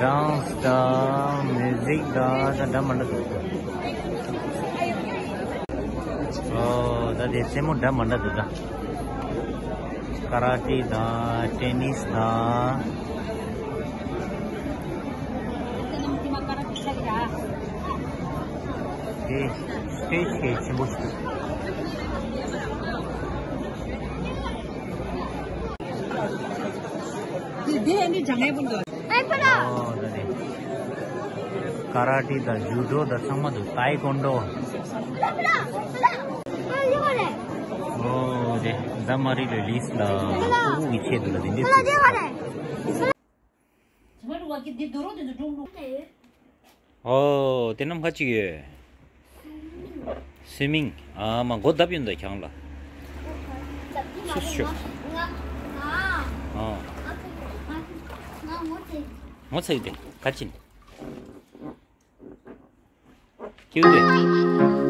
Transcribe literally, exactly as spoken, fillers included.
ཌན་སི་དང་མིའུ་ཟིག་དང་ད་འདྲ་མི་འདྲ་འདུག་ཨོ་ད་དེ་རྩེད་མོ་འདྲ་མི་འདྲ་འདུག་ད། ཀ་ར་ཏེ་དང་ཏེ་ནིས་དང་། དེ་སི་ཊེ་ཇི་གལ་ཆེན་པོ་ཞིག་འདུག་ཨོ་ད་དེ། ཀ་ར་ཏེ་དང་ཇུ་ཌོ་དང་ཚང་མ་འདུག་ཏའི་ཀོན་ཌོ། ཨོ་དེ་ཟླ་མ་རི་ལོའི་ལིས་ལ་ཕྲུ་གུ་གི་ཆེད་དུ་ལ་དེ་འདྲས་བྱེད། ཨོ་དེ་ནམ་མཁའ་གཅིག་ཡོད། སུའི་མིང་། ཨ་མ་མགོ་བརྡབ་ཡོང་ད་ཁྱང་ལ། སུ་ཤོག་ཨ། ངོ་ཚ་ཡོད་དེ་ག་ཅིན། ཀྱེ་ཀྱེ།